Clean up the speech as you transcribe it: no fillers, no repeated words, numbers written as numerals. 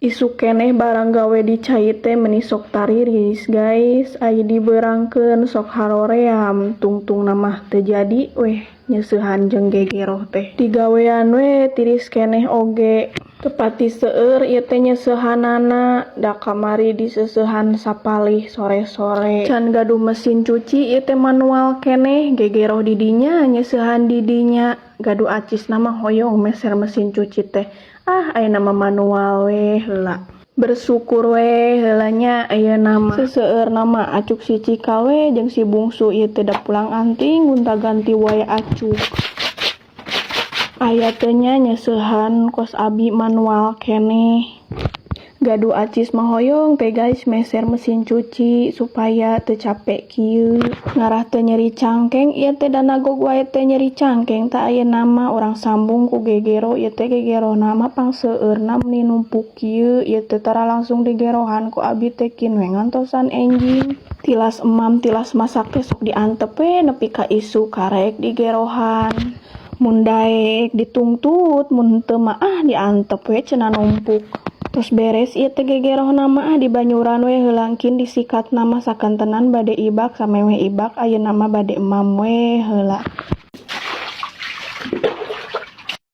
Isuk keneh barang gawe di cai teh meuni sok tariris, guys. Ai dibeurangkeun sok haroream, tungtungna mah teu jadi weh nyeuseuhan jeung gegeroh teh. Digawean we tiris keneh oge. Teu pati seueur ieu teh nyeuseuhanana, da kamari diseuseuhan sapalih sore-sore. Can gaduh mesin cuci ieu teh manual keneh, gegeroh di dinya nyeuseuhan di dinya. Gaduh acisna mah hoyong meser mesin cuci teh. Ah, ayeuna mah manual we heula. Bersyukur we heula nya ayeuna mah. Seseueurna mah acuk si Cika we jeung si bungsu ieu teh da pulang anting gonta-ganti wae acuk. Aya teu nya nyeuseuhan kos abi manual keneh. Gaduh acis mah hoyong teh, guys, meser mesin cuci supaya teu capek kieu. Ngarah teu nyeri cangkeng ieu teh, da nagog wae teh nyeri cangkeng. Tah, ayeuna mah urang sambung ku gegero ieu teh. Gegerona mah pangseueurna meuni numpuk kieu. Ieu teh tara langsung digerohan ku abi teh, kin we ngantosan enjing. Tilas emam tilas masak teh sok diantep we nepi ka isuk karek digerohan. Mun daek ditungtut, mun henteu mah ah diantep we cenah numpuk. Tos beres ieu teh gegerohna mah, ah dibanyuran we heula engkin disikatna mah. Sakantenan bade ibak, samemeh ibak ayeuna mah bade emam we heula.